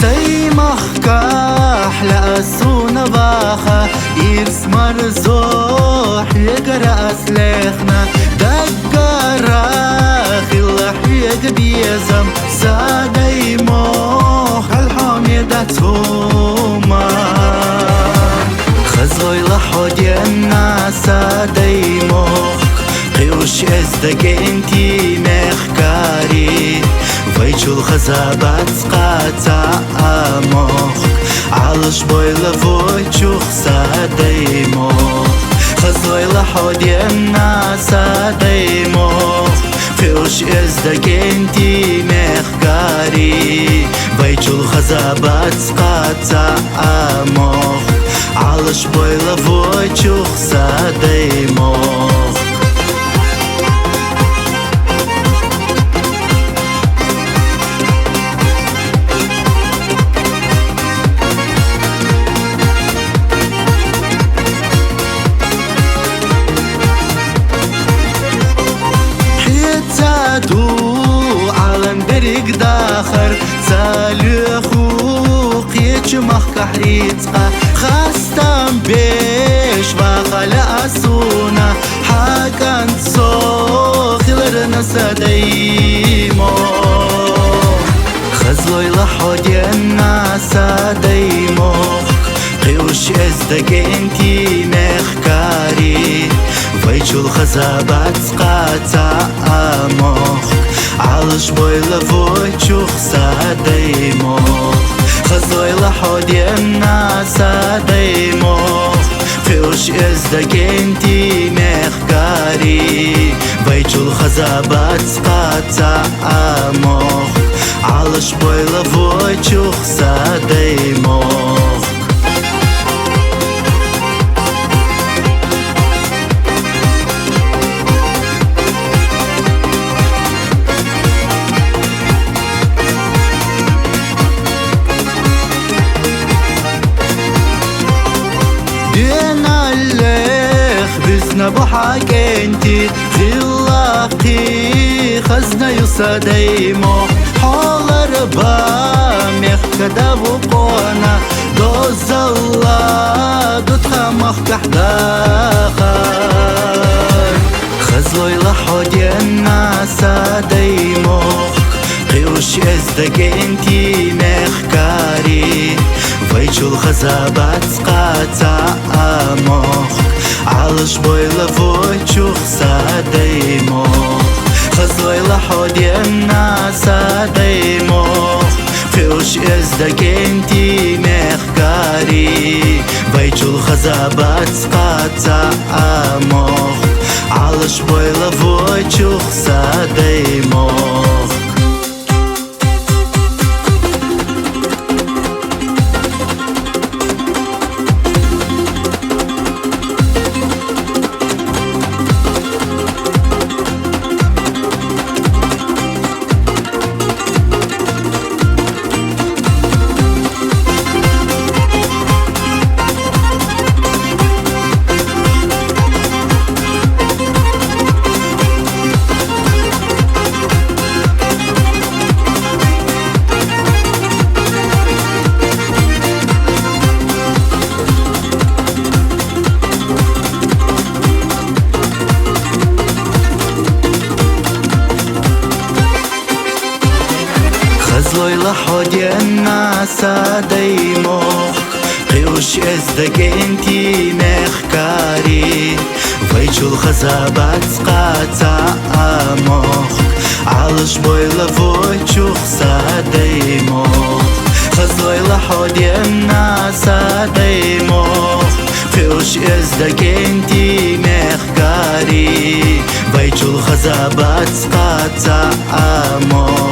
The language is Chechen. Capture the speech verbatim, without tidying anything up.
Сай махкахь лаьа суна ваха, ирс марзо хьегара ас лехна, даггара хилла хьега безам, са даймохк, хьал хьо ме дац хӀума. Хазлойла хьо денна, са даймохк, кхуьуш эзда кӀентий мехкарий, вайчул хаза бац кхаца а мохк, Ӏалаш бойла вочух са даймохк. Хазлойла хьо денна, са даймохк, кхуьуш эзда кӀентий мехкарий, вайчул хаза бац кхаца а мохк, Ӏалаш бойла вочух са даймохк. Хьеца ду Ӏалам берриг дахар, ца лоьху кхечу махкахь рицкъа, хастам беш ваха лаьа суна, хьа кӀант со хиларна, са даймохк. Хазлойла хьо денна, са даймохк, кхуьуш эзда кӀентий мехкарий, вайчул хаза бац кхаца а мохк, Ӏалаш бойла вочух са даймохк. Хазлойла хьо денна, са даймохк, кхуьуш эзда кӀентий мехкарий, вайчул хаза бац кхаца а мохк, Ӏалаш бойла вочух са даймохк. Деналлех буьзна бу хьа кӀентий, хилла кхин хазна ю, са даймохк. Хьо ларба мехкада ву къона, дозалла ду тха махкахь дахар. Хазлойла хьо денна, са даймохк, кхуьуш эзда кӀентий мехкарий, вайчул хаза бац кхаца а мохк, Ӏалаш бойла вочух са даймохк. Хазлойла хьо денна, са даймохк, кхуьуш эзда кӀентий мехкарий, вайчул хаза бац кхаца а мохк, Ӏалаш бойла вочух са даймохк. Хазлойла хьо денна, са даймохк, кхуьуш эзда кӀентий мехкарий, вайчул хаза бац кхаца а мохк, Ӏалаш бойла вочух са даймохк. Хазлойла хьо денна, са даймохк, кхуьуш эзда кӀентий мехкарий, вайчул хаза бац кхаца а мохк,